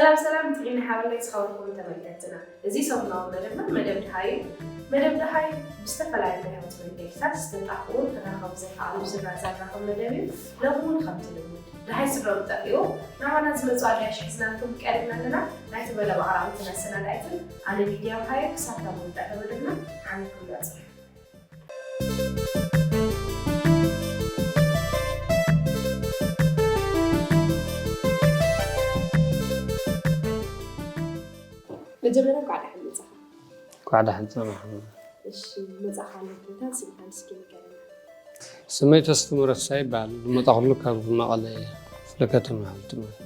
ሰላም ሰላም፣ ጥዒና ሓበላይ ዝኸበርኩም ተመልከትና፣ እዚ ሰሙናዊ መደብና መደብ ደሃይ እዩ። መደብ ደሃይ ብዝተፈላለዩ ናይ ህይወት መንገድታት ዝተጣፍኡ፣ ተራኸቡ ዘይከኣሉ ዝራ-፣ ዘራኸብ መደብ እዩ። ሎሚ እውን ከምቲ ልሙድ ደሃይ ስድሮም ጠፊኡ ናባና ዝመፁ ኣጋይሽ ሒዝናልኩም ቀሪብና ኣለና። ናይቲ መደብ ኣቕራቢትን ኣሰናዳኢትን ኣነ ሊድያ መሃሪ። ክሳብ ካብ መወዳእታ መደብና ዓሚኩም ዳጽሑ። መጀመርያ እንኳዕ ደሓን መጻኻ። እንኳዕ ደሓን ጸናሕና። እሺ፣ መጻኻ ኣለካ ስምካን እስኪ ንገረና። ስመይ ተስፉ መረሳ ይበሃል። ዝመጻኹሉ ካብ መቐለ እየ። ክፍለ ከተማ ሃብቲ ማለት።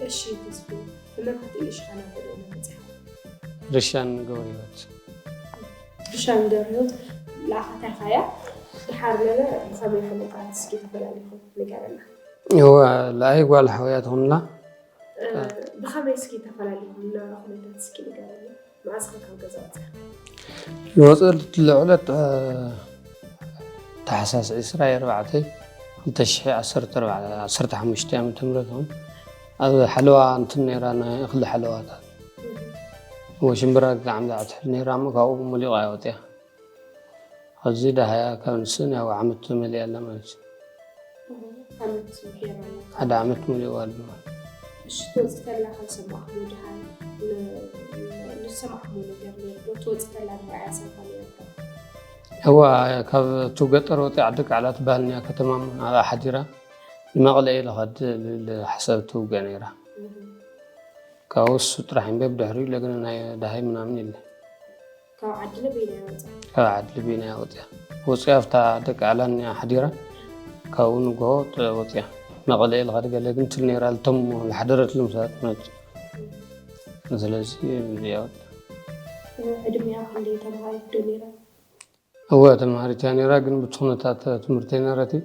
እሺ፣ ተስፉ፣ ብመን ክትእይሽ ኢኻ ናብ ገደና መጺኻ? ርሻን ገብረህይወት። ርሻን ገብረህይወት ለኣኻትካ እያ። ድሓር ለለ ብኸመይ ከምኡ እስኪ ተፈላሊኹም ንገረና። እወ፣ ለኣይ ጓል ሓውያ ትኹንላ። እ፣ ብኸመይ እስኪ ተፈላሊኹም ነበረ ኩነታት እስኪ ንገረና። መዓስ ኸ ካብ ገዛ ወፂኻ? ዝወፀሉ ዕለት፣ እ፣ ታሕሳስ ዕስራ ኣርባዕተ ክልተ ሽሕ ዓሰርተ ኣርባዕተ፣ ዓሰርተ ሓሙሽተ ዓመተ ምህረት እውን ኣብ ሓለዋ እንትን ነይራ፣ ናይ እኽሊ ሓለዋታት። እወ፣ ሽምብራ ብጣዕሚ እያ ትሕል ነይራ እሞ ካብኡ ሙሊቓ እያ ወፂኣ። ሕዚ ደሃያ ካብ ንስእን ያው ዓመት ተመሊኣ ኣላ ማለት እዩ። እህ፣ ዓመት ገይራ ኣላ። ሓደ ዓመት ሙሊኡ ኣሎ። እሺ፣ ትወፅእ ተላ ካልሰማዕኹም ደሃይ ን-፣ ን-፣ ንሰማዕኹም ነገር ነይሩ ዶ? ትወፅእ ተላ ንርኣያ ሰምካ ነይሩ ዶ? እዋ፣ ካብ እቲ ገጠር ወፂኣ ዓዲ ቃላት ባህልንያ ከተማ ኣብኣ ሓዲራ ንመቐለ እየ ልኸድ ልብል ሓሳብ ትውገ ነይራ። እህ። ካብኡ እሱ ጥራሕ እምበር ብድሕሪኡ ለግነ ናይ ደሃይ ምናምን የለ። ካብ ዓዲ ልቤና እያ ወፂኣ። ካብ ዓዲ ልቤና እያ ወፂኣ። ወፂኣ ኣብታ ደቂ ኣላን እያ ሓዲራ። ካብኡ ንግሆ ጥ-፣ ወፂኣ። መቐለ እየ ልኸድ ገለ ግን ትል ነይራ ልቶም ልሓደረትሉ ምሳት መፅ። ስለዚ እዚኣ ወፂኣ። ዕድሜኣ ክንደይ ተምሃሪት ዶ ነይራ? እወ፣ ተምሃሪት እያ ነይራ፣ ግን ብቲ ኩነታት ትምህርቲ ኣይነበረትን።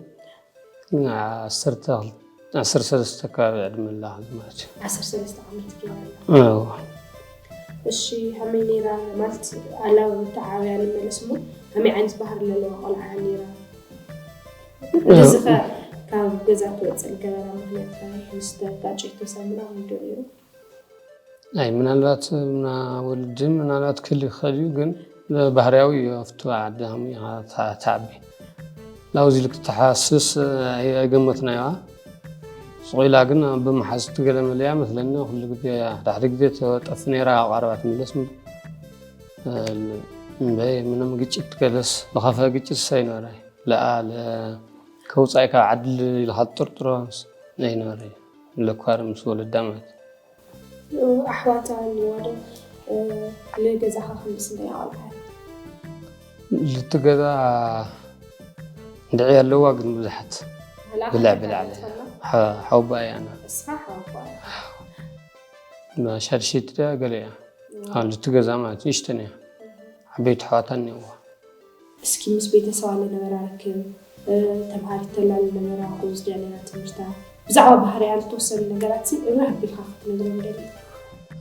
ግን ዓሰርተ ክልተ፣ ዓሰርተ ሰለስተ ከባቢ ዕድመ ኣላ ማለት እዩ። ዓሰርተ ሰለስተ ዓመት ገይራ ኣላ። እወ። እሺ፣ ከመይ ነይራ ማለት ኣላ ተዓብያ ንመለስ እሞ፣ ከመይ ዓይነት ባህሪ ዘለዋ ቆልዓ እያ ነይራ? እወ። እዚ ኸ ካብ ገዛ ትወፅእ ዝገበራ ምኽንያት ኸ ምስ ተጋጨይቶ ሰብ ምናምን ዶ ነይሩ? ኣይ፣ ምናልባት ምና-፣ ወለዲ ምናልባት ክህሉ ይኽእል እዩ፣ ግን ባህርያዊ እዩ። ኣብቲ ዓዲ ሃሙ ኢኻ ትዓ-፣ ትዓቢ። ላውዚ ኢልክ ትሓስስ ኣይ-፣ ኣይገመትናዮኣ። ስቕ ኢላ ግን ብምሓዝ ትገለ መለያ መስለኒ፣ ኩሉ ግዜ፣ ሓደ ሓደ ግዜ ትጠፍ ነይራ፣ ኣብ ቀረባ ትምለስ እምበር። እምበይ፣ ምንም ግጭት ገለስ፣ ዝኸፍአ ግጭትስ ኣይነበረ። ለኣ፣ ለ-፣ ከውፃእካ ዓዲ ኢልካ ትጥርጥሮስ ኣይነበረ። ለኳር ምስ ወለዳ ማለት። ኣሕዋት ኣለዋ ዶ? እ፣ ንገዛኻ ክንድዚ እንታይ ኣቆልዓ? ልቲ ገዛ እንድዒ ኣለዋ፣ ግን ብዙሓት ብልዕ ብልዕ ኣለ። ሓውባ እያ ኣና። እስኻ ሓውባ እያ። ሻድሽቲ ድያ ገለ እያ። እዋ። ኣን ልቲ ገዛ ማለት ንእሽተን እያ። ዓበይቲ ኣሕዋታ እኒአዋ። እስኪ ምስ ቤተሰባ ዝነበራ ርክብ፣ እ፣ ተምሃሪት ተላ ዝነበራ፣ ጎበዝ ድያ ነይራ ትምህርታ? ብዛዕባ ባህሪኣ ዝተወሰኑ ነገራት ሲ እብርህ ኣቢልካ ክትነግረኒ ደሊ።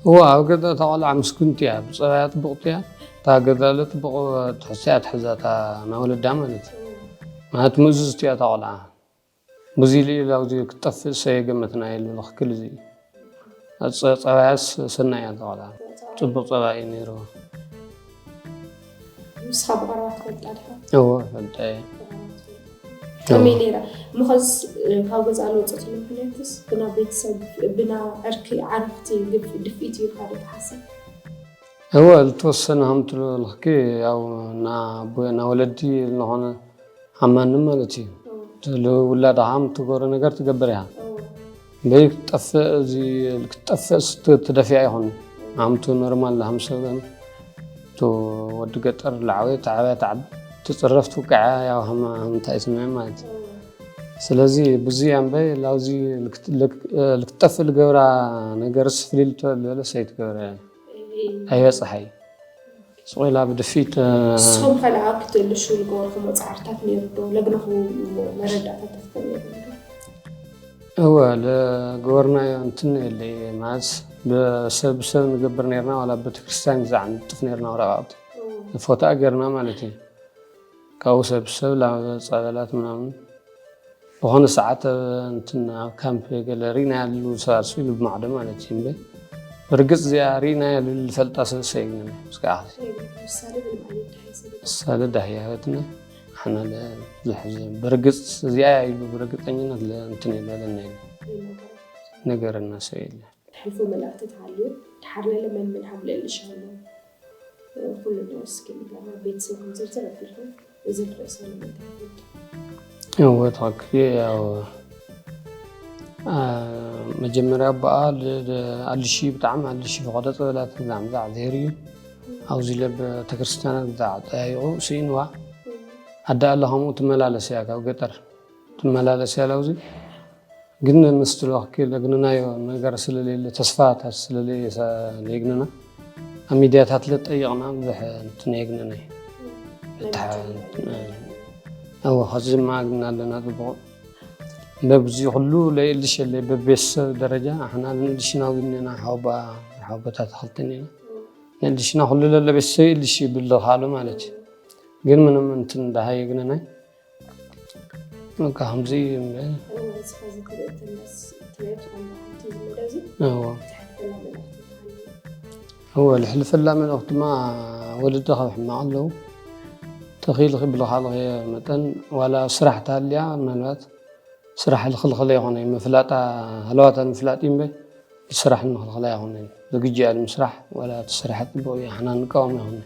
እዋ፣ ኣብ ገዛ እታ ቆልዓ ምስጉንቲ እያ፣ ብጸባያ ጽቡቕቲ እያ። እታ ገዛ ለ ጽቡቕ ትሕዝቶ እያ ትሕዛ፣ እታ ናወለዳ ማለት እዩ። እዋ። ማለት ምእዙዝቲ እያ እታ ቆልዓ። ብዙይ ኢሉ ኢሉ ኣብዚ ክትጠፍእ ሰ የገመትና የለ፣ ክልዚ። ጸ-፣ ጸባያስ ሰናይ እያ እታ ቆልዓ። ጽቡቕ ጸባይ እዩ ነይርዋ። ንስኻ ብቐረባ ትፈልጣ ዲኻ? እወ፣ እፈልጣ እየ። ብቐረባ ትፈልጣ። ከመይ እወ። ነይራ? እሞ ኸስ፣ እ፣ ካብ ገዛ ዝወጸትሉ ምኽንያትስ ብና ቤተሰብ፣ ብና ዕርኪ፣ ዓረኽቲ ግፍ-፣ ድፍኢት እዩ ኢልካ ዶ ትሓስብ? እወ፣ ዝተወሰነ ከም ትብልኽኪ፣ ያው፣ ና-፣ ብ-፣ ና ወለዲ ዝኾነ ኣብ ማንም ማለት እዩ። እወ። ውላድኻ ትገብሮ ነገር ትገብር ኢኻ። እወ። በይ ክትጠፍእ፣ እዚ ክትጠፍእስ ት-፣ ትደፍያ ኣይኮነን። እወ። ኣምቱ ኖርማል ለሃም ሰብ ግን፣ እቱ ወዲ ገጠር ለዓበየ፣ ተዓበያ፣ ተዓብ-፣ ትጽረፍ፣ ትውቅዐ፣ ያው ሃማ-፣ ሃምታ ይስምዐ ማለት እዩ። እወ። ስለዚ ብዙይ ኣምበይ ላውዚ ልክት-፣ ልክ-፣ ልክትጠፍእ ልገብራ ነገርስ ፍልይ ልትበል ዝበለስ ኣይትገብረ። እይ። ኣይበጽሓይ። ስቕ ኢላ ብድፊት፣ እ፣ ንስኹም ከ ለኣክትሉ ሽው ልገበርኩሞ ጻዕርታት ነይሩ ዶ? ለግነኹም መረዳእታታት ከ ነይሩ ዶ? እወ፣ ለገበርናዮ እንትን የለ ማለት ብሰብ፣ ብሰብ ንገብር ነይርና፣ ዋላ ቤተክርስትያን ዝዓንጥፍ ነይርና ወረቓቕቲ። እወ። ፎቶኣ ገይርና ማለት እዩ። ካብኡ ሰብ፣ ሰብ ላብ ጸበላት ምናምን ዝኾነ ሰዓት፣ እ፣ እንትን ኣብ ካምፕ ገለ ርኢና ያሉ ሰባሱ ኢሉ ብማዕዶ ማለት እዩ እምበር፣ ብርግጽ እዚኣ ርኢናያ ዝብል ዝፈልጣ ሰብ ሰይብና ምስ ከኣ ምሳሌ ምንም ዓይነት ደሃይ ሰብ የለን። ምሳሌ ደሃይ ህይወትና ኣሕና ብዙሕ ብርግጽ እዚኣ ኢሉ ብርግጸኝነት እንትን የለለና የለን። ነገረና ሰብ የለን። ተሕልፎ መልእኽቲ ተሃልዩ ድሓር ለለ መን መን ሃብ ልእልሽ ኣሎ? ኩሉ እስኪ ንገርና፣ ቤተሰብኩም ዝርዝር ኣቢልኩም እዚ ርእሰ ንምንታይ ይፈልጡ? እወ፣ ትኽክል እዩ። ያው፣ አ፣ መጀመርያ ኣቦኣ ል-፣ ል-፣ ኣልሺ፣ ብጣዕሚ ኣልሺ፣ ፈቐዶ ጸበላት ብዛዕባ ዛዕ ዘይር እዩ። ኣብዚ ለብ ቤተክርስትያናት ብዛዕ ጠያይቑ ስኢንዋ። ኣደ ኣላ ከምኡ ትመላለስ እያ፣ ካብ ገጠር ትመላለስ እያ። ኣብዚ ግን ምስ ትልዋክ ለግንናዮ ነገር ስለሌለ፣ ተስፋታት ስለሌለ የግንና። ኣብ ሚድያታት ለጠይቕና ብዙሕ እንትን የግንና እዩ። እታ-፣ እዎ፣ ኸዚ ድማ ግን ኣለና ጽቡቕ። በብዚ ኩሉ ለይእልሽ የለ፣ በቤተሰብ ደረጃ ኣሕና ልንእልሽና ውግንና፣ ሓውባ፣ ሓውቦታት ተኸልተን ኢና። ንእልሽና ኩሉ ለለ ቤተሰብ ይእልሽ ይብል ካሉ ማለት እዩ። ግን ምንም እንትን ደሃይ የግንናይ። በቃ ከምዚ እዩ እምበር። እዎ፣ እስኻ ዝክልእ ትነስ-፣ ትነስ ትኾን ዶ? ከምቲ ዝመደብ እዚ እዎ። ትሕልፈላ መልእኽቲ ትሃሉ? እዎ፣ ልሕልፈላ መልእኽቲ ድማ ወለዲ ካብ ሕማቕ ኣለዉ። ተኺኢልኺ ብልኻልኺ መጠን ዋላ ስራሕ ተሃልያ ምናልባት ስራሕ ልኽልኽለ ይኾነ እዩ። ምፍላጣ ሃለዋታ ንምፍላጥ እዩ እምበር ብስራሕ ንምኽልኽላ ኣይኮነን። ዝግጅ እያ ንምስራሕ፣ ዋላ እቲ ስራሕ ጽቡቕ እዩ፣ ኣሕና ንቃወም ኣይኮነን።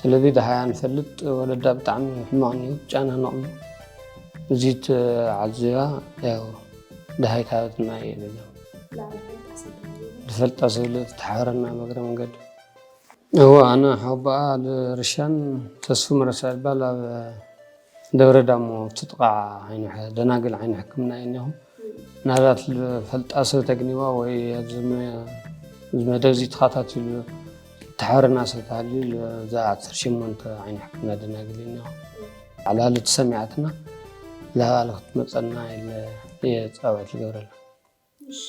ስለዚ ደሃያ ንፈልጥ፣ ወለዳ ብጣዕሚ ሕማቕ እዩ፣ ጫና ነቕሉ። እዚ ትዓዝያ፣ ያው፣ ደሃይ ታበትና እየ ልብላ። ዝፈልጣ ስለ ዝተሓበረና መግረ መንገዲ። እዎ፣ ኣነ ሓቦኣ ልርሻን ተስፉ መረሳ ይባል፣ ኣብ ደብረ ዳሞ፣ እቲ ጥቓ ዓይኒ ሐ-፣ ደናግል ዓይኒ ሕክምና እየ እኒኹ። ምናልባት ልፈልጣ ሰብ ተግኒዋ ወይ ኣብ ዝመ-፣ እዚ መደብ እዚ ተኸታቲሉ ዝተሓበረና ሰብ ተሃልዩ፣ እዛ ዓሰርተ ሸሞንተ ዓይኒ ሕክምና ደናግል እየ እኒኹ። ዕላል ተሰሚዓትና፣ ላባል ክትመፀና ኢለ እየ ፃውዒት ልገብረላ። እሺ፣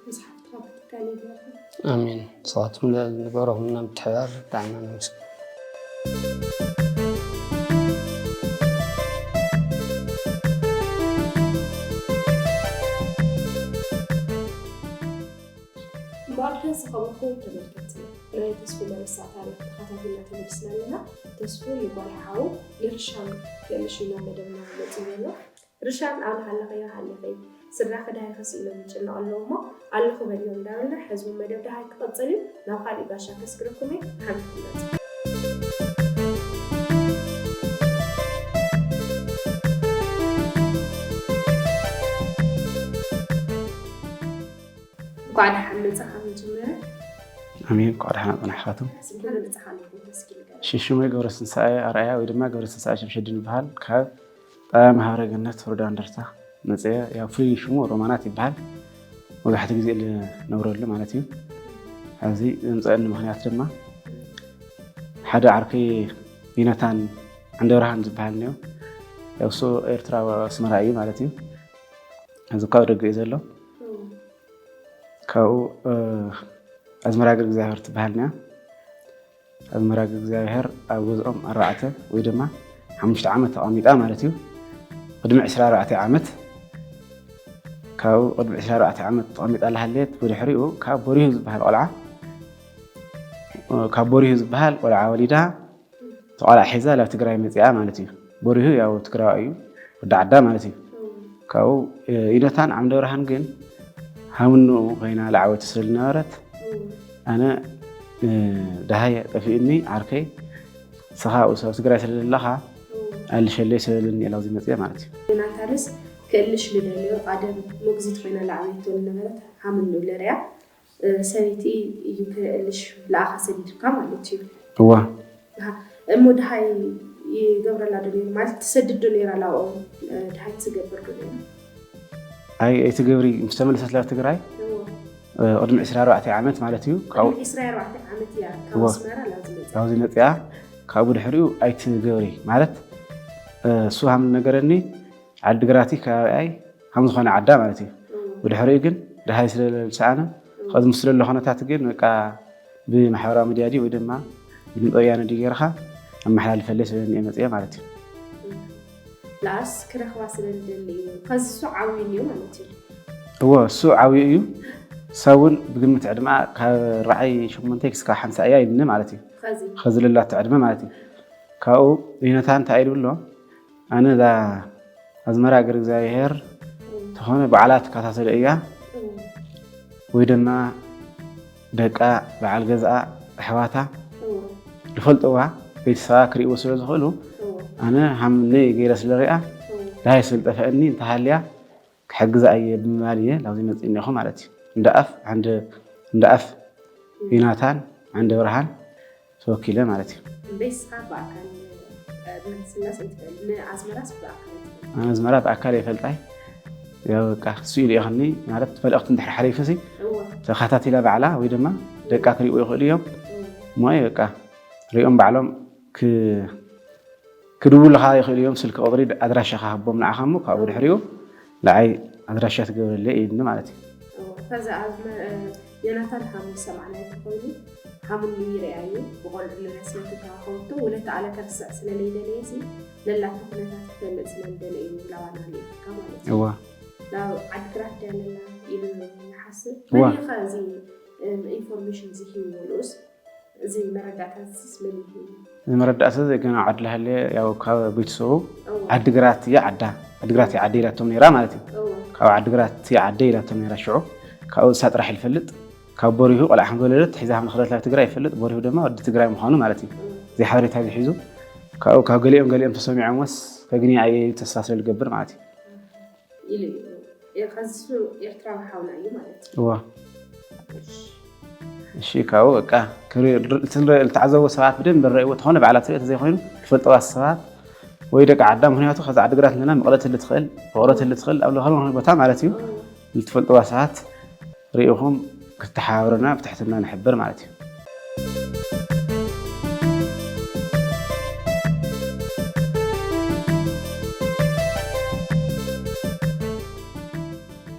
ምስ ሓፍትኻ ክትካል ይግበርካ። ኣሜን። ንስኻትኩም ንገበረኹምና ምትሕብባር ብጣዕሚ ነመስግን። እምበኣርከ ዝኸበርኩም ተመልከትቲ፣ ናይ ተስፉ መረሳ ታሪኽ ተኸታቲልና ተመሊስና ኣለና። ተስፉ ንጓል ሓው ንርሻን ክእልሽ እዩ ናብ መደብና መፂኡ ዘሎ። ርሻን ኣብ ሃለኸዮ ሃሊኸይ፣ ስድራኺ ደሃይ ከስኢኖም ይጭነቑ ኣለዉ እሞ ኣለኹ በልዮም እንዳበልና ሕዚ እውን መደብ ደሃይ ክቕጽል እዩ። ናብ ካሊእ ጋሻ ከስግረኩም እየ። ሓቢርኩም መጹ። እንኳዕ ደሓን መጻኻ። መጀመርያ ኣሜን። እንኳዕ ደሓን ጸናሕካትም። ስምካ ንመጻኻ ኣለኩም ተስኪ ንገር። ሽሽመይ ገብረትንሳኤ ኣርኣያ ወይ ድማ ገብረትንሳኤ ሸምሸዲን ይበሃል። ካብ ጣብያ መሃረ ገነት ወረዳ እንደርታ መጽየ። ያው ፍሉይ ሽሙ ሮማናት ይበሃል። መብዛሕትኡ ግዜ ልነብረሉ ማለት እዩ። ኣብዚ ዘምጸአኒ ምኽንያት ድማ ሓደ ዓርከይ ዮናታን ዓንደብርሃን ዝበሃል እኒኦ። ያው እሱ ኤርትራዊ ኣስመራ እዩ ማለት እዩ። እዚ ካብ ደገ እዩ ዘሎ። ካብኡ፣ እ፣ ኣዝመራ እግሪ እግዚኣብሔር ትበሃል እኒኣ። ኣዝመራ እግሪ እግዚኣብሔር ኣብ ገዝኦም ኣርባዕተ ወይ ድማ ሓሙሽተ ዓመት ተቐሚጣ ማለት እዩ። ቅድሚ ዕስራ ኣርባዕተ ዓመት፣ ካብኡ ቅድሚ ዕስራ ኣርባዕተ ዓመት ተቐሚጣ እናሃለየት ብድሕሪኡ ካብ ቦሪሁ ዝበሃል ቆልዓ፣ እ፣ ካብ ቦሪሁ ዝበሃል ቆልዓ ወሊዳ እቲ ቆልዓ ሒዛ ናብ ትግራይ መፂኣ ማለት እዩ። ቦሪሁ ያው ትግራዋይ እዩ፣ ወዲ ዓዳ ማለት እዩ። ካብኡ፣ እ፣ ዮናታን ዓምደ ብርሃን ግን ሃምንኡ ኮይና ላዕወቲ ስለ ዝነበረት፣ ኣነ፣ እ፣ ደሃይ ጠፊኡኒ ዓርከይ፣ ንስኻ ኣብኡ ኣብ ትግራይ ስለ ዘለኻ ኣልሸለይ ስለ ዝብለኒ እየ ኣብዚ መፅየ ማለት እዩ። ዮናታንስ ክእልሽ ልደልዮ፣ ቀደም ሞግዚት ኮይና ላዕበይቶ ዝነበረት ሃምንኡ ለርያ፣ እ፣ ሰበይቲ እዩ ክእልሽ ለኣኻ ሰዲድካ ማለት እዩ። እዋ። ኣሃ። እሞ ደሃይ ይገብረላ ዶ ነይሩ? ማለት ትሰድድ ዶ ነይራ ላብኦም? እ፣ ደሃይ ትገብር ዶ ነይራ? ኣይ፣ ኣይትገብሪ። ምስ ተመለሰት ላብ ትግራይ፣ እዎ። እ፣ ቅድሚ ዕስራ ኣርባዕተ ዓመት ማለት እዩ። ካብኡ ቅድሚ ዕስራ ኣርባዕተ ዓመት እያ ካብ እዎ። ኣስመራ ላብዚ መፅያ። ካብዚ መፅያ፣ ካብኡ ድሕሪኡ ኣይትገብሪ። ማለት፣ እ፣ እሱ ሃም ነገረኒ፣ ዓዲግራቲ ከባቢኣይ ከም ዝኾነ ዓዳ ማለት እዩ። እም። ብድሕሪኡ ግን ደሃይ ስለ ዝሰኣነ፣ እም። ከዚ ምስ ዘሎ ኩነታት ግን በቃ ብማሕበራዊ ሚድያ ድዩ ወይ ድማ ብድምፂ ወያነ ድዩ ገይርካ ኣመሓላልፈለይ ስለ ዝኒአ መፅየ ማለት እዩ። እም። ለኣስ ክረኽባ ስለ ዝደሊ እዩ። ከዚ እሱ ዓብዩ እኒኦ ማለት እዩ። እዎ፣ እሱ ዓብዩ እዩ። እሳ እውን ብግምት ዕድመኣ ካብ ርዓይ ሸሞንተ ክስካ ሓምሳ እያ ኢልኒ ማለት እዩ። ኸዚ ኸዚ ለላቶ ዕድመ ማለት እዩ። ካብኡ ዮናታን እንታይ ኢሉ ኣሎ? ኣነ እዛ ኣዝመራ እግር እግዚኣብሔር ተኾነ ባዕላ ትከታተሎ እያ፣ ወይ ድማ ደቃ፣ በዓል ገዝኣ፣ ኣሕዋታ ዝፈልጥዋ፣ ቤተሰባ ክርእይዎ ስለ ዝኽእሉ ኣነ ሃምነይ ገይረ ስለ ሪኣ ዳሃይ ስለ ዝጠፍአኒ እንተሃልያ ክሕግዛ እየ ብምባል እየ ናብዚ መፅእ እኒኹ ማለት እዩ። እንዳ ኣፍ ዓንደ እንዳ ኣፍ ዮናታን ዓንደ ብርሃን ተወኪለ ማለት እዩ። እምበይስኻ ብኣካል ምሕስናስ እንትኽእል ንኣዝመራስ ብኣካል ኣነ ኣዝመራ ብኣካል የፈልጣይ ያው በቃ እሱ ኢሉ ይኸኒ ማለት መልእኽቲ እንድሕር ሓሊፉ ሲ ተኸታቲላ ባዕላ ወይ ድማ ደቃ ክሪኡ ይኽእሉ እዮም። ሞይ በቃ ሪኦም ባዕሎም ክድውሉኻ ይኽእሉ እዮም። ስልኪ ቁፅሪ ኣድራሻኻ ሃቦም ንዓኻ እሞ ካብኡ ድሕሪኡ ንዓይ ኣድራሻ ትገብረለይ ኢልኒ ማለት እዩ። ከዚ ኣዝመ ዮናታን ሃሙን ዝሰማዕናዮ እንተኾይኑ ሃሙን ይርኣዩ ብቆልዑ ንብረት ስለ ትተዋኸበቶ ውለታ ኣለ ከርስዕ ስለ ለይደለየ ሲ ለላቶ ኩነታት ክፈልጥ ስለ ልደለ እዩ ላባና ልኢኽካ ማለት እዩ። እዋ ናብ ዓድግራት ደለና ኢሉ ይሓስብ እዋ። መን እዩ ኸዚ ኢንፎርሜሽን ዝሂብዎ ንኡስ እዚ መረዳእታ ዝስ መን ይህቡ እዚ መረዳእታ እዚ ገና ዓዲ ላሃለ ያው ካብ ቤተሰቡ ዓድግራት እያ ዓዳ ዓድግራት እያ ዓደ ኢላቶም ነይራ ማለት እዩ። ካብ ዓድግራት እያ ዓደ ኢላቶም ነይራ ሽዑ ካብኡ እሳ ጥራሕ ይፈልጥ ካብ በሪሁ ቆልዓ ከም ዝወለደት ሒዛ ከም ዝኸደት ናብ ትግራይ ይፈልጥ በሪሁ ድማ ወዲ ትግራይ ምዃኑ ማለት እዩ። እዚ ሓበሬታ እዚ ሒዙ ካብኡ ካብ ገሊኦም ገሊኦም ተሰሚዖም ወስ ከግኒ ኣየ ተስፋ ስለ ዝገብር ማለት እዩ። ኢሉ እዩ። ከዚ ኤርትራዊ ሓውና እዩ ማለት እዩ። እዋ እሺ ካብኡ በቃ ክሪ- እቲ ንረ- ዝተዓዘቡ ሰባት ብደንብ ረእይዎ ተኾነ ባዕላ ትሪኦ ተዘይኮይኑ ዝፈልጠዋ ሰባት ወይ ደቂ ዓዳ ምክንያቱ ከዚ ዓድግራት እንተና መቕለት ህሊ ትኽእል ፍቕረት ህሊ ትኽእል ኣብ ለኻሉ ዝኾነ ቦታ ማለት እዩ። ዝትፈልጠዋ ሰባት ርኢኹም ክትተሓባብሩና ብትሕትና ንሕብር ማለት እዩ።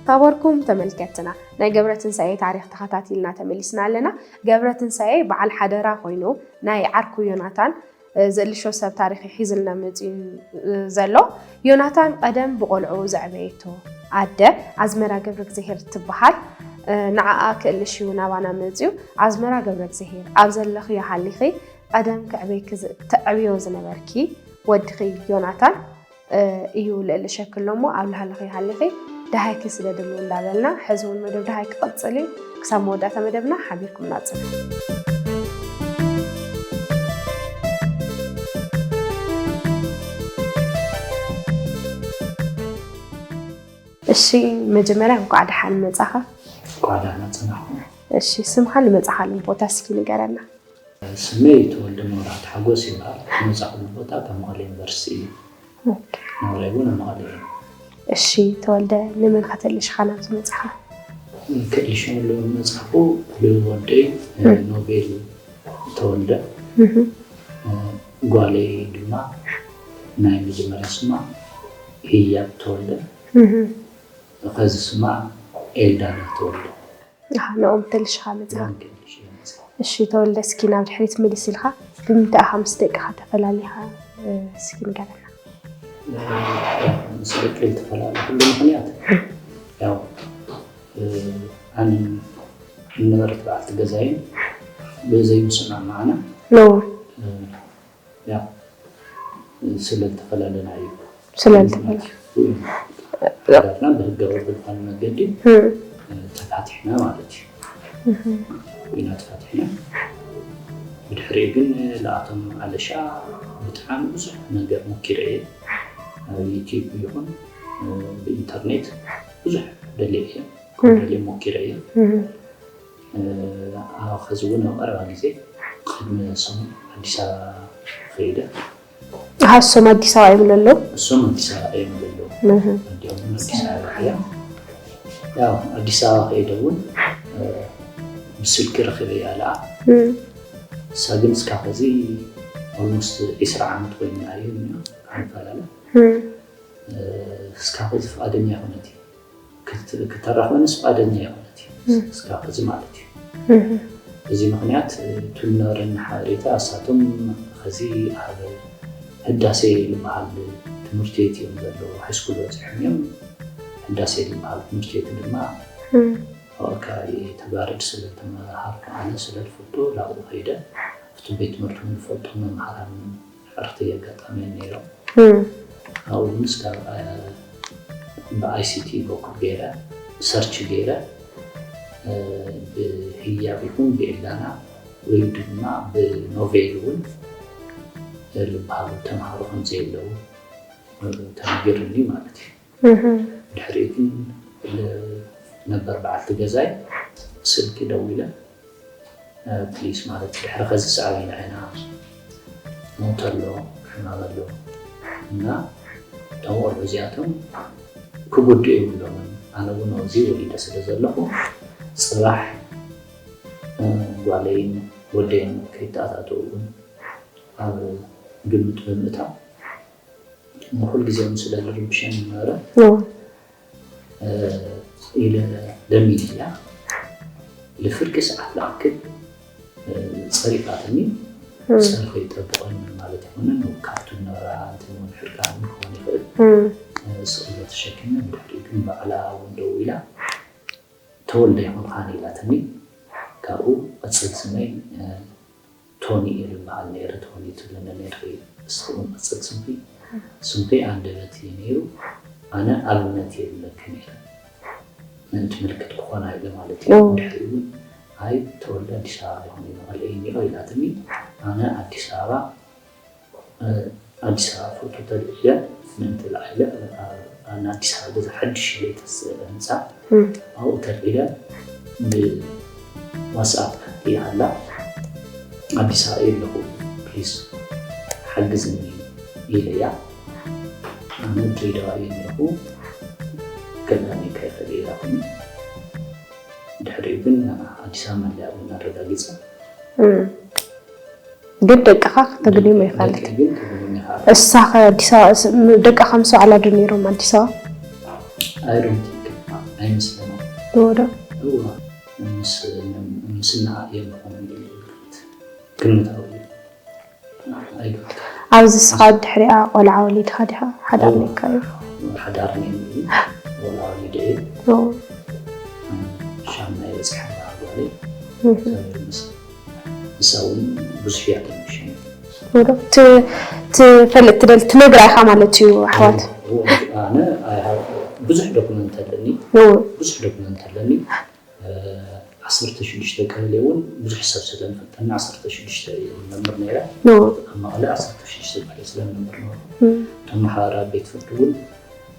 ታበርኩም ተመልከትና ናይ ገብረ ትንሳኤ ታሪክ ተኸታቲልና ተመሊስና ኣለና። ገብረ ትንሳኤ በዓል ሓደራ ኮይኑ ናይ ዓርኩ ዮናታን ዝእልሾ ሰብ ታሪክ ሒዝልና መፅዩ ዘሎ። ዮናታን ቀደም ብቆልዑ ዘዕበየቶ ኣደ ኣዝመራ ገብረ እግዚኣብሄር ትበሃል። ንዓኣ ክእልሽ እዩ ናባና መፅዩ። ኣዝመራ ገብረ እግዚኣብሄር ኣብ ዘለኽዮ ሃሊኺ ቀደም ክዕብየኪ ዝ- ተዕብዮ ዝነበርኪ ወድኺ ዮናታን እዩ ልእልሸኪ ኣሎ እሞ ኣብ ልሃለኺ ሃሊኺ ደሃይኪ ስደድሉ እንዳበልና ሕዚ እውን መደብ ደሃይ ክቕፅል እዩ። ክሳብ መወዳእታ መደብና ሓቢርኩምና ፅንሑ። እሺ መጀመርያ እንኳዕ ደሓን መፃኻ። እንኳዕ ደህና ፀናሕኩም። እሺ ስምካ ንመፃኻሉ ቦታ እስኪ ንገረና። ስመይ ተወልደ መብራህቱ ሓጎስ ይበሃል። ዝመፃእኩሉ ቦታ ካብ መቐለ ዩኒቨርሲቲ እዩ። ነብራይ እውን ኣብ መቐለ እዩ። እሺ ተወልደ ንመን ከተልሽኻ ናብዚ መፃኻ? ክእልሸሉ መፃኹ ብወደይ ኖቤል ተወልደ ጓለይ ድማ ናይ መጀመርያ ስማ ህያብ ተወልደ ኸዚ ስማ ኤልዳና ተወልደ። ንኦም ተልሽኻ መፅኻ። እሺ ተወልደ እስኪ ናብ ድሕሪት ምልስ ኢልካ ብምንታይ ኢኻ ምስ ደቅኻ ተፈላሊኻ እስኪ ንገረና። ምስ ደቂ ዝተፈላለኹሉ ምክንያት ያው ኣንን ንነበረት በዓልቲ ገዛይን ብዘይምስማማዕና ስለዝተፈላለና እዩ። ስለዝተፈላለ ሓዳርና ብህጋዊ ብዝኾነ መገዲ ተፋቲሕና ማለት እዩ። ኢና ተፋቲሕና። ብድሕሪኡ ግን ለኣቶም ኣለሻ ብጣዕሚ ብዙሕ ነገር ሞኪረ እየ። ኣብ ዩቲዩብ ይኹን ብኢንተርኔት ብዙሕ ደልየ እየ። ክደልየ ሞኪረ እየ። ኣብ ኸዚ እውን ኣብ ቀረባ ግዜ ቅድሚ ሰሙን ኣዲስ ኣበባ ኸይደ። እሃ እሶም ኣዲስ ኣበባ እዮም ለለዉ። እሶም ኣዲስ ኣበባ እዮም ለለዉ። ኣዲኦም ኣዲስ ኣበባ እያ። ያው ኣዲስ ኣበባ ኸይደ እውን ብስልኪ ረኺበያ ለኣ። እሳ ግን እስካ ኸዚ ኦልሞስት ዒስራ ዓመት ኮይኑና እዩ እኒኦ ክንፈላለ። እስካ ኸዚ ፍቓደኛ ኣይኮነት እዩ። ክተራኽበኒ ፍቓደኛ ኣይኮነት እዩ። እስካ ኸዚ ማለት እዩ። እዚ ምክንያት እቱ ዝነበረኒ ሓበሬታ እሳቶም ኸዚ ኣብ ህዳሴ ዝበሃል ትምህርቲ ቤት እዮም ዘለዉ። ሃይስኩል በፂሖም እዮም። ህዳሴ ዝበሃል ትምህርቲ ቤት ድማ ኣካባቢ ተጋርድ ስለ ተመሃርኩ ኣነ ስለ ዝፈልጦ ናብኡ ከይደ ኣብቲ ቤት ትምህርቲ እውን ዝፈልጦ መምሃራን ዕርክቲ የጋጣሚያን ነይሮም። ኣብኡ ምስ ካብ ብኣይሲቲ በኩል ገይረ ሰርች ገይረ ብህያብ ይኹን ብኤላና ወይ ድማ ብኖቬል እውን ዝበሃሉ ተምሃሮ ከም ዘየለዉ ተነጊሩኒ ማለት እዩ። ድሕሪኡ ግን ነበር በዓልቲ ገዛይ ስልኪ ደዊለ ፕሊስ ማለት ድሕሪ ከዚ ሰዓቢና ኢና ሞት ኣሎ ሕማም ኣሎ እና እቶም ቆልዑ እዚኣቶም ክጉድኡ የብሎምን። ኣነ እውን ኣብዚ ወሊደ ስለ ዘለኹ ፅባሕ ጓለይን ወደይን ከይተኣታተው እውን ኣብ ግምት ብምእታው ኩሉ ግዜ እውን ስለ ዝርብሸኒ ነበረ ኢለ ለሚነያ። ልፍርቂ ሰዓት ዝኣክል ፀሪፋትኒ። ፀርፊ ይጠብቐኒ ማለት ኣይኮነን። ካብቱ ነበራ እንትን እውን ሕርቃን ክኾን ይኽእል። ስቕሎ ተሸኪመ ብድሕሪኡ ግን ባዕላ እውን ደው ኢላ ተወልደ ኣይኮንካን ኢላትኒ። ካብኡ ቅፅል ስመይ ቶኒ እየ ዝበሃል ነይረ። ቶኒ ትብለኒ ነይርኺ እስኺ እውን ቅፅል ስምኪ ስምኪ ኣንደበት እዩ ነይሩ። ኣነ ኣብነት እየ ዝብለኪ ነይረ ምእንቲ ምልክት ክኾና ኢለ ማለት እዩ። ድሕሪኡ እውን ኣይ ተወልደ ኣዲስ ኣበባ ይኾን እዩ መቐለ እዩ እኒኦ ኢላትኒ። ኣነ ኣዲስ ኣበባ ኣዲስ ኣበባ ፎቶ ተልዒለ ምእንቲ ልዓለ ንኣዲስ ኣበባ ገዛ ሓድሽ ኢለ ተስእለ ህንፃ ኣብኡ ተልዒለ ብዋትስኣፕ ይሃላ ኣዲስ ኣበባ ኣለኹ ፕሊስ ሓግዝኒ ኢለያ። ኣነ ድሬዳዋ እየ እኒኹ ከጋኒ ከይፈል ኢላኹኒ ድሕሪኡ ግን ኣዲስ ኣበባ መለያ እውን ኣረጋጊፀ። ግን ደቅኻ ከተግንዮም ኣይፋልት። እሳኸ ኣዲስ ኣበባ ደቅኻ ምስ ዋዕላ ዶ ነይሮም ኣዲስ ኣበባ? ኣይሮምቲክ ኣይመስለና። እዎ ዶ? ምስና እዮም ዝኾኑ ግምት ግምታዊ እዩ። ኣብዚ ስኻ ድሕሪኣ ቆልዓ ወሊድካ ዲኻ ሓዳር ነካ እዩ? ሓዳር ነይሩ ቆልዓ ወሊደ እዩ። ሻምናይ በፅሓ ጓለይ ንሳ እውን ብዙሕ እያ ተንሽን ትፈልጥ ትደል ትነግራ ኢኻ ማለት እዩ ኣሕዋት ኣነ ብዙሕ ዶክመንት ኣለኒ ብዙሕ ዶክመንት ኣለኒ ዓሰርተ ሽዱሽተ ቀበሌ እውን ብዙሕ ሰብ ስለ ንፈልጠኒ ዓሰርተ ሽዱሽተ እዩ ነምር ነይረ ኣብ መቐለ ዓሰርተ ሽዱሽተ ቀበሌ ስለ ነምር ነበርኩ እቶም ማሕበራት ቤት ፍርዲ እውን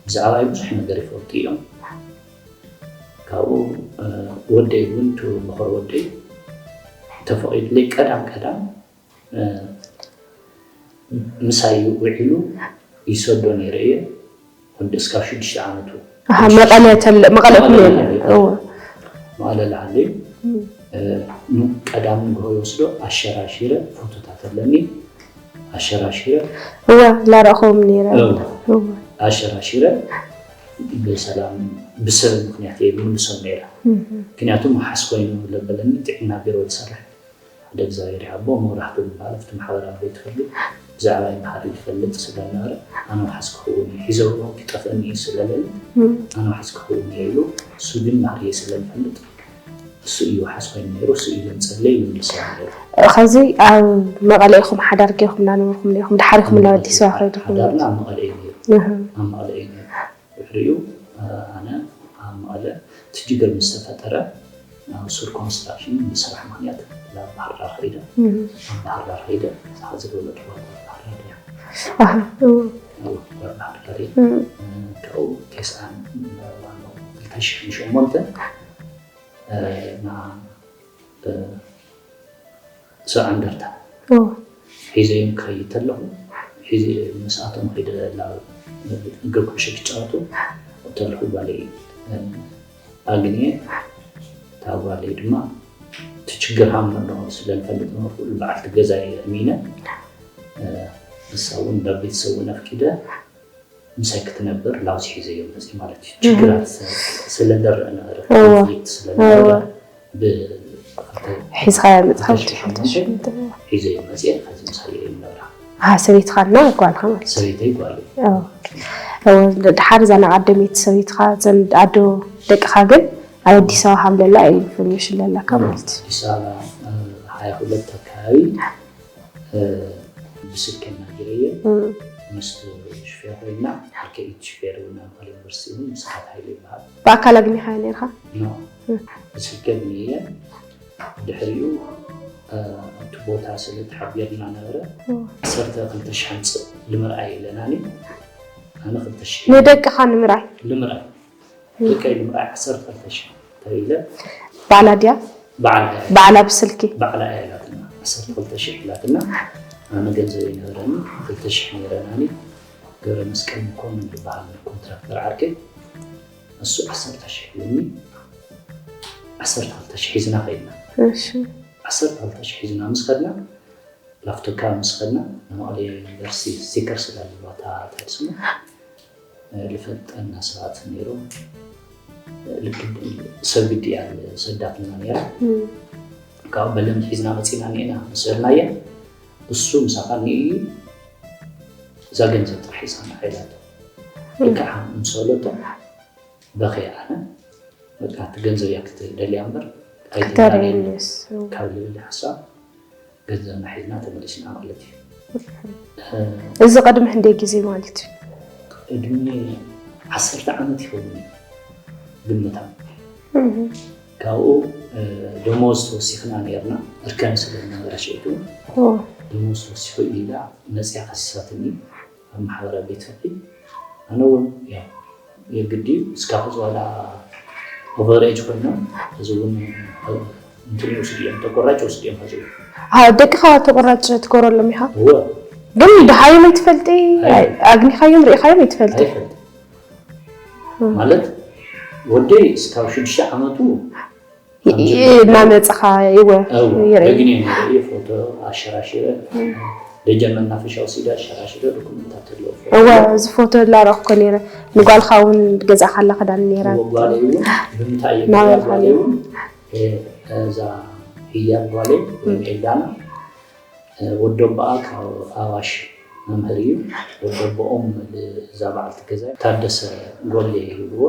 ብዛዕባይ ብዙሕ ነገር ይፈልጡ እዮም ካብኡ ወደይ እውን ቱ ምኽሪ ወደይ ተፈቒዱለይ ቀዳም ቀዳም ምሳይ ውዒሉ ይሰዶ ነይረ እየ ወዲ እስካብ ሽዱሽተ ዓመቱ መቐለ ተለ መቐለ ኩሉ መቐለ ለሃለዩ ቀዳም ንግሆ ይወስዶ ኣሸራሺረ ፎቶታት ኣለኒ ኣሸራሺረ እወ ላረእኸዎም ነይረ ኣሸራሺረ ብሰላም ብሰብ ምክንያት እየ ዝምልሶም ነይረ ምክንያቱ መሓስ ኮይኑ ለበለኒ ጥዕና ቢሮ ዝሰርሕ ሓደ እግዚኣብሔር ይሃቦ መብራህቱ ዝበሃል ኣብቲ ማሕበራዊ ቤት ፍርዲ ብዛዕባ ይመሃር ይፈልጥ ስለነበረ ኣነ መሓስ ክኸውን እዩ ሒዘዎ ክጠፍእኒ እዩ ስለለሊ ኣነ መሓስ ክኸውን እየ ኢሉ እሱ ግን ማህርየ ስለዝፈልጥ እሱ እዩ ሓስ ኮይኑ ነይሩ እሱ እዩ ዘምፀለይ ይምልሰ ነይሩ ኸዚ ኣብ መቐለ ኢኹም ሓዳር ጌርኩም እናነበርኩም ኔርኩም ድሓር ኢኹም ናብ ኣዲስ ኣበባ ከይድኩም ሓዳርና ኣብ መቐለ እዩ ነይሩ ኣብ መቐለ እዩ ነይሩ ድሕሪኡ ኣነ ኣብ መቐለ እቲ ችግር ምስ ተፈጠረ ናብ ሱር ኮንስትራክሽን ብስራሕ ምክንያት ናብ ባህርዳር ከይደ ኣብ ባህርዳር ከይደ እዛ ዝደወለትዋ ባህርዳር እያ ባህርዳር እያ ካብኡ ቴስዓን ክልተ ሽሕን ሸሞንተን ሰብዓ እንደርታ ሒዘዮም ክኸይድ ተለኹ ሒዘ ምስኣቶም ከይደ እግሪ ኩዕሾ ክጫወቱ ተለኹ ጓለይ ኣግንየ እታ ጓለይ ድማ እቲ ችግር ሃም ኣለኹ ስለ ዝፈልጥ ነበርኩ በዓልቲ ገዛ እየ እሚነ ንሳ እውን ናብ ቤተሰብ እውን ኣፍቂደ ምሳይ ክትነብር ላውዚ ሒዘዮ መፅእ ማለት እዩ። ችግራት ስለንደረአ ነበረ፣ ኮንፍሊክት ስለነበረ ሒዝኻያ መፅኻ ሒዘዮ መፅእ ከዚ ምሳይ እየ ነብራ። ሰበይትኻ እና ጓልኻ ማለት ሰበይተይ ጓል ድሓር እዛ ናይ ቀደመይቲ ሰበይትኻ ዘን ኣዶ ደቅኻ ግን ኣብ ኣዲስ ኣበባ ሓምለላ ኢንፎርሜሽን ለላካ ማለት እዩ። ኣዲስ ኣበባ እ፣ ሓያ ሁለት ኣካባቢ እ፣ ብስልኪ ኣናጊረየ እም፣ ምስ ሹፌር ኮይና ሓከኢት ሹፌር እውን ኣብ መቐለ ዩኒቨርሲቲ እውን ስብሓት ሃይለ ይበሃል። ብኣካል ኣግኒኻዮ ነርካ? ኖ ብስልኪ ኣግኒየ ድሕሪኡ እ፣ እቲ ቦታ ስለ ተሓቢርና ነበረ ዓሰርተ ክልተ ሽሕ ኣምፅእ ልምርኣይ ኢለናኒ ኣነ ክልተ ሽሕ ንደቅኻ ንምርኣይ? ልምርኣይ ደቀይ ልምርኣይ ዓሰርተ ክልተ ሽሕ ተባሂለ ባዕላ ድያ? ባዕላ እያ ባዕላ ብስልኪ? ባዕላ እያ ኢላትና ዓሰርተ ክልተ ሽሕ ኢላትና ኣነ ገንዘብ ይነበረኒ ክልተ ሽሕ ነይረናኒ ገብረ መስቀል መኮንን ዝበሃል ኮንትራክተር ዓርከይ እሱ ዓሰርተ ሽሕ ኢሉኒ ዓሰርተ ክልተ ሽሕ ሒዝና ከይድና እሺ ዓሰርተ ክልተ ሽሕ ሒዝና ምስ ከድና ላፍቶካ ምስ ከድና ንመቐለ ዩኒቨርሲቲ ስቲከር ስለ ኣለዋ እታ እንታይ ስሙ ልፈልጠና ሰባት ነይሮም ሰብ ግዲ እያ ሰዳትና ነይራ ካብኡ በለምቲ ሒዝና መፂና እኒአና ምስ በልናያ እሱ ምሳኻ እኒኡ እዩ እዛ ገንዘብ ጥራሕ ሒዝካ ንዓ ኢላቶ ልክዓ ምስ በለቶ በኽየ ኣነ በቃ እቲ ገንዘብ እያ ክትደልያ እምበር ኣይትብላኒ ተርእየኒስ ካብ ልብል ሓሳብ ገንዘብና ሒዝና ተመሊስና ማለት እዩ እዚ ቅድሚ ክንደይ ግዜ ማለት እዩ? ቅድሚ ዓሰርተ ዓመት ይኸውን እዩ ግምታ ካብኡ ደሞዝ ተወሲኽና ነርና እርከን ስለ ዝነበረ ሽዕቱ ደሞዝ ተወሲኹ ኢላ መፅያ ከሲሳትኒ ኣብ ማሕበራዊ ቤት ፍርዲ ኣነ እውን የግዲ እዩ እስካብ ዝዋላ ኦቨሬጅ ኮይኖም እዚ እውን እንትን ይወስድ እዮም ተቆራጭ ወስድ እዮም ከዚ ደቅኻ ተቆራጭ ትገብረሎም ኢኻ እወ ግን ደሃዮም ኣይትፈልጢ ኣይ- ኣግኒኻዮም ርኢኻዮም ኣይትፈልጢ ኣይፈልጥ ማለት ወደይ እስካብ ሽዱሽተ ዓመቱ እናመፅኻ ይወ እወ ይርኢ ደግኔ ነርኢ ፎቶ ኣሸራሽረ ደጀን መናፈሻ ወሲደ ኣሸራሽረ ዶኩመንታት ኣለዎ እወ እዚ ፎቶ ላረኽኮ ነይረ ንጓልካ እውን ገዛእካላ ክዳን ነይራ ጓለይ እውን ብምንታይ እየ ናበይ ጓለይ እውን እዛ ህያብ ጓለይ ወይም ኤልዳና ወደቦኣ ካብ ኣዋሽ መምህር እዩ ወደቦኦም እዛ በዓልቲ ገዛ ታደሰ ጎሌ ይብልዎ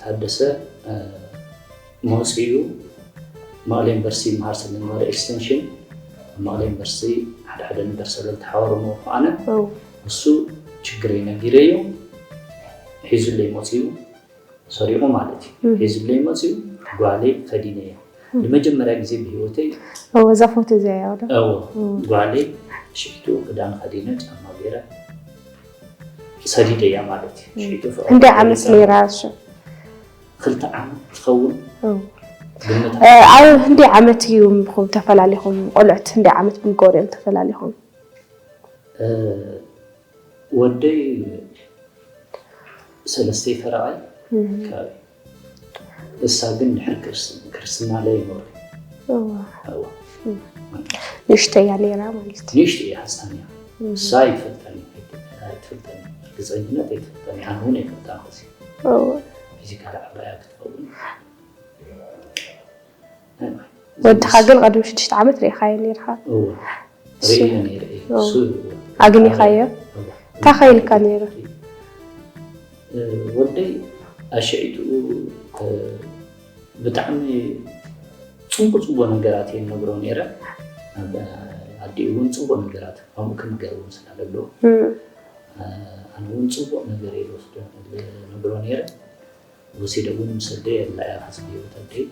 ታደሰ መፅኡ መቐለ ዩኒቨርሲቲ ይመሃር ስለዝነበረ ኤክስቴንሽን ኣብ መቐለ ዩኒቨርሲቲ ሓደ ሓደ ነገር ስለዝተሓወረሞ ኣነ እሱ ችግረይ ነጊረዮ ሒዙለይ መፅኡ ሰሪቑ ማለት እዩ ሒዙለይ መፅኡ ጓለይ ከዲነያ ንመጀመርያ ግዜ ብሂወተይ እዛ ፎቶ እዚኣ እያ ዶ እዎ ጓለይ ሽሕቱ ክዳን ከዲነ ጫማ ገይረ ሰዲደያ ማለት እዩ ሽሕቱ ፍቕሪ ክንደይ ዓመት ነይራ እሱ ክልተ ዓመት ትኸውን ግምት ኣብ ህንደይ ዓመት እዩ ምኹም ተፈላሊኹም ቆልዑት ህንደይ ዓመት ብምገበሩ እዮም ተፈላሊኹም ወደይ ሰለስተይ ፈረቓይ ከባቢ እሳ ግን ድሕሪ ክርስትና ላይ ይኖር ንእሽተያ ነይራ ማለት እዩ ንእሽተይ እያ ህፃን እያ እሳ ይፈልጠኒ ኣይትፈልጠኒ ርግፀኝነት ኣይትፈልጠኒ ኣነ እውን ኣይፈልጠን ዚ ፊዚካል ዓባያ ክትኸውን ወድኻ ግን ቅድሚ ሽዱሽተ ዓመት ርኢኻዮ ነይርካ እዎ ርእየ ነይረ እየ እሱ ኣግኒኻዮ እንታይ ከይልካ ነይሩ ወደይ ኣሸዒትኡ ብጣዕሚ ፅቡቅ ፅቡቅ ነገራት እየ ነግሮ ነይረ ኣዲኡ እውን ፅቡቅ ነገራት ከምኡ ክንገር እውን ስላለለዎ ኣነ እውን ፅቡቅ ነገር እየ ዝወስዶ ነግሮ ነይረ ወሲደ እውን ምስ ኣደይ ኣላ እያ ከፅልዮ ተደይ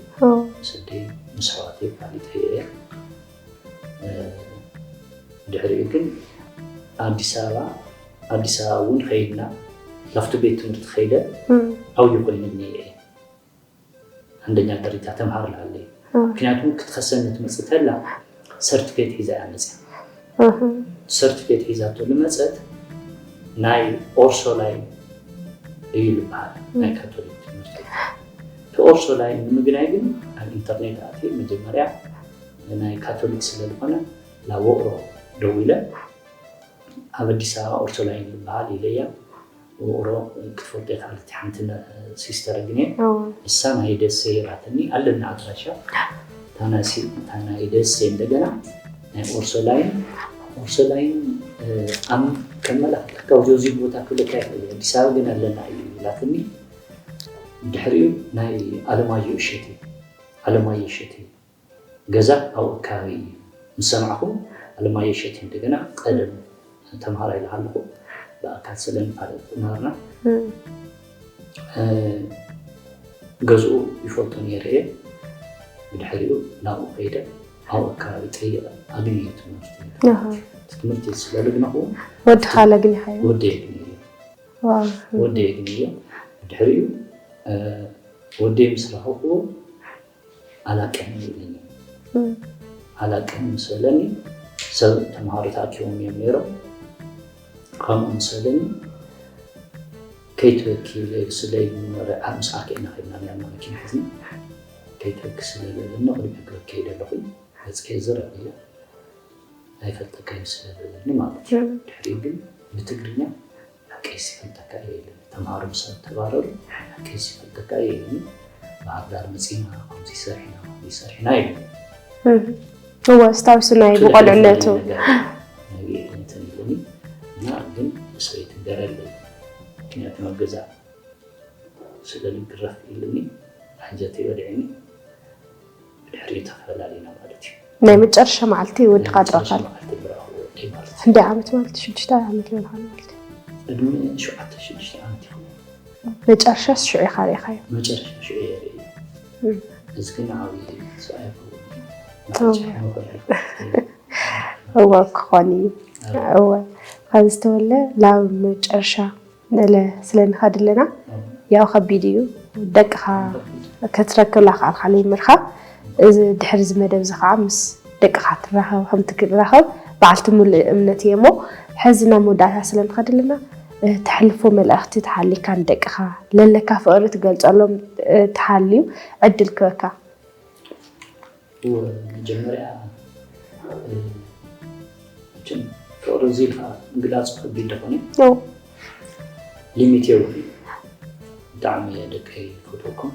ምስ ኣደይ ምስ ኣሕዋተይ ኣፋሊጠዮ እየ ድሕሪኡ ግን ኣዲስ ኣበባ ኣዲስ ኣበባ እውን ከይድና ናብቲ ቤት ትምህርቲ ከይደ ዓብዩ ኮይኑ እኒአ እየ ኣንደኛ ደረጃ ተምሃር ላለይ ምክንያቱ ክትኸሰኒ ትመፅእ ተላ ሰርቲፌት ሒዛ እያ መፅያ ሰርቲፌት ሒዛቶ ዝመፀት ናይ ኦርሶ ላይን እዩ ዝበሃል ናይ ካቶሊክ ትምህርቲ እቲ ኦርሶ ላይን ንምግናይ ግን ኣብ ኢንተርኔት ኣትየ መጀመርያ ናይ ካቶሊክ ስለ ዝኾነ ናብ ውቕሮ ደዊለ ኣብ ኣዲስ ኣበባ ኦርሶ ላይን ዝበሃል ኢለያ ውቕሮ ክትፈልጦ ኢኻ ሓንቲ ሲስተር ግን እሳ ናይ ደሴ ሂባትኒ ኣለና ኣድራሻ እታ ናይ ደሴ እንደገና ናይ ኦርሶ ላይን ኦርሶ ላይን ከመላኽተካ ወዚ ቦታ ክብለካ ይኽእል ኣዲስ ኣበባ ግን ኣለና እዩ ኢላትኒ ድሕሪኡ ናይ ኣለማየሁ እሸቴ፣ ኣለማየሁ እሸቴ ገዛ ኣብኡ ከባቢ እዩ። ምስ ሰማዕኹ ኣለማየሁ እሸቴ እንደገና ቀደም ተምሃራይ ኢለ ከለኹ ብኣካል ስለ ንፋለጥ ነበርና። ገዝኡ ይፈልጦ ነይረ እየ። ብድሕሪኡ ናብኡ ከይደ ኣብኡ ከባቢ ጠይቐ ኣግንየ ትምህርቲ። ትምህርቲ ስለ ልግነኹ ወድኻ ለግኒኻዮ? ወደየ ግንየ። ወደየ ግንየ። ብድሕሪኡ ወደየ ምስ ረኸብኩ ኣላቅሕኒ ኢለኒ። ኣላቅሕኒ ምስ በለኒ ሰብ ተምሃሮ ተኣኪቦም እዮም ነይሮም። ከምኡ ምስ በለኒ ከይትበኪ ኢለ ስለይ ምሳኻ ኢና ከይድና ነርና መኪና ሒዝና። ከይትበኪ ስለ ዝበለኒ ቅድሚኡ ክበኪ ከይደ ኣለኹ። ገፀይ ዝር ኣቢለ ኣይፈልጠካን ስለ ዝበለኒ ማለት እዩ። ድሕሪኡ ግን ብትግርኛ ሓቀይስ ይፈልጠካ እየ ኢለኒ። ተምሃሮ ምስ ተባረሩ ሓቀይስ ይፈልጠካ እየ ኢለኒ። ባህር ዳር መፂና ከምዚ ሰሪሕና ከምዚ ሰሪሕና ኢለኒ። እወ ኣስታውሱ ናይ ብቆልዕነቱ እንትን ኢለኒ እና ግን ሰበይቲ ገረለይ ምክንያቱ ኣብ ገዛ ስለ ልግረፍ ኢልኒ ኣንጀተይ ወዲዕኒ። ብድሕሪኡ ተፈላለዩና ማለት እዩ። ናይ መጨረሻ መዓልቲ ወድኻ ድረኻል መዓልቲ ዝረኸቡ ወደይ ማለት እዩ። ክንደይ ዓመት ማለት ሽዱሽተ ዓመት ይበልካ ማለት እዩ። ዕድመ ሸውዓተ ሽዱሽተ ዓመት ይኸውን። መጨረሻስ ሽዑ ኢኻ ርኢኻዮ? መጨረሻ ሽዑ እየ ርእየ። እዚ ግን ዓብዪ ሰብኣይ ይኸውን። እወ ክኾን እዩ። እወ ካብ ዝተወለ ናብ መጨረሻ ንለ ስለ ንኸድ ኣለና ያው ከቢድ እዩ። ደቅኻ ክትረክብ ላክኣልካ ለይምርካ እዚ ድሕሪ እዚ መደብ እዚ ከዓ ምስ ደቅኻ ትራኸብ ከምቲ ክራኸብ በዓልቲ ሙሉእ እምነት እየ እሞ ሕዚ ናብ መወዳእታ ስለ ንኸድ ኣለና ተሕልፎ መልእኽቲ ተሃሊካ ንደቅኻ ለለካ ፍቕሪ ትገልፀሎም ተሃልዩ ዕድል ክበካ። መጀመርያ መቸም ፍቕሪ እዚ ኢልካ ምግላፁ ከቢድ ደኾነ። ሊሚት የብሉ። ብጣዕሚ እየ ደቀይ ፈትወኩም።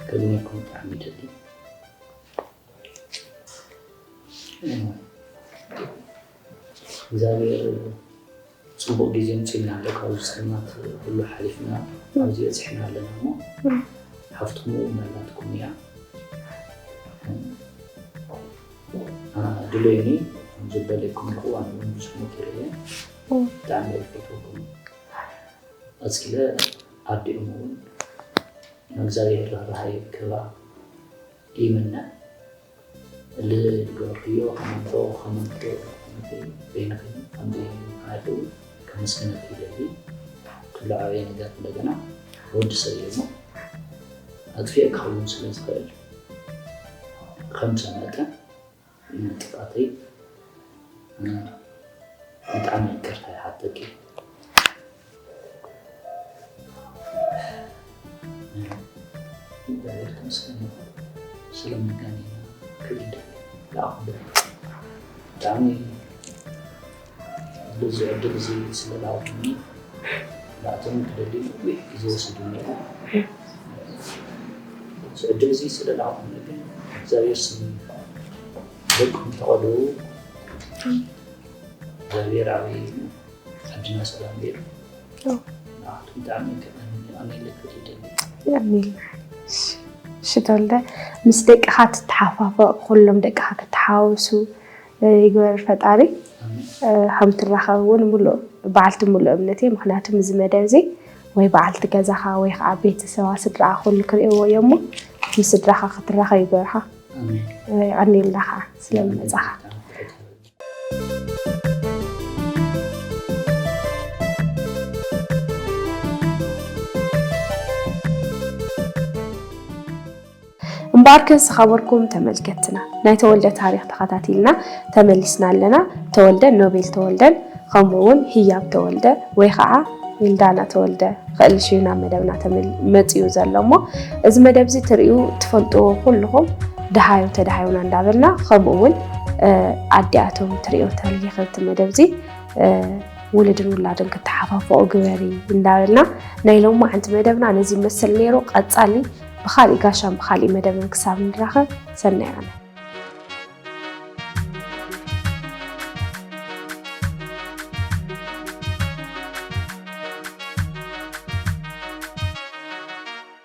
ከግነኩም ብጣዕሚ ይደሊ። እግዚኣብሔር ፅቡቅ ግዜ ምፅእና ኣሎ። ካብዚ ፀልማት ኩሉ ሓሊፍና ኣብዚ በፂሕና ኣለና እሞ ሓፍትኩም እውን ኣላትኩም እያ። ድለዩኒ ከምዝበለይኩም ኢኹ ኣነ እውን ብዙሕ መኪረ እየ። ብጣዕሚ እየ ዝፈትወኩም። ቀፂለ ኣዲኦም እውን ንእግዚኣብሔር ርህራሄ ክህባ ይምነ። ልገብርዮ ከመንቶ ከመንቶ በይንኺ ከምዚ ኣይኽእል ከመስግነኪ ይደሊ። ኩሉ ዓብየ ነገር እንደገና ወዲ ሰብ እዩ እሞ ኣጥፊኤ ክኸውን ስለ ዝኽእል ከምዚ መጠን ንጥፍኣተይ ብጣዕሚ ይቅርታ ይሓተኪ። እግዚኣብሔር ተመስገን ይኹን ስለ መጋኒና ክብል ይደሊ። ብጣዕሚ በዚ ዕድል እዚ ስለ ላወትኒ ብኣቶም ክደሊ ነዊሕ ግዜ ወሲዱኒ። እዚ ዕድል እዚ ስለ ላወትኒ ግን እግዚኣብሔር ስም ደቅኹም ተቐድዉ። እግዚኣብሔር ዓብዪ እዩ። ዓድና ሰላም ገይሩ ንዓኹም ብጣዕሚ ከመን ኣሜን ለክል ይደሊ። ኣሜን። እሺ ተወልደ ምስ ደቅኻ ትተሓፋፈቕ ኩሎም ደቅኻ ክተሓወሱ ይግበር ፈጣሪ። ከም ትራኸብ እውን ሙሉእ በዓልቲ ሙሉእ እምነት እየ። ምክንያቱ እዚ መደብ እዚ ወይ በዓልቲ ገዛኻ ወይ ከዓ ቤተሰባ ስድራኣ ኩሉ ክርእይዎ እዮም እሞ ምስ ስድራኻ ክትራኸብ ይግበርካ። የቐንየልና ከዓ ስለዝመፃኻ። እምበኣርከስ ዝኸበርኩም ተመልከትትና ናይ ተወልደ ታሪኽ ተኸታቲልና ተመሊስና ኣለና። ተወልደ ኖቤል ተወልደን ከምኡ እውን ህያብ ተወልደ ወይ ከዓ ኤልዳና ተወልደ ክእል ሽዩ ናብ መደብና ተመል- መፂኡ ዘሎ እሞ እዚ መደብ እዚ ትርእዩ ትፈልጥዎ ኩልኹም ደሃዩ ተደሃዩና እንዳበልና ከምኡ እውን ኣዲኣቶም ትርእዮ ተልይኽልቲ መደብ እዚ ውሉድን ውላድን ክተሓፋፈቑ ግበሪ እንዳበልና ናይ ሎማዓንቲ መደብና ነዚ ይመስል ነይሩ። ቀፃሊ ብኻሊእ ጋሻን ብኻሊእ መደብን ክሳብ ንራኸብ ሰናይ ዓመት።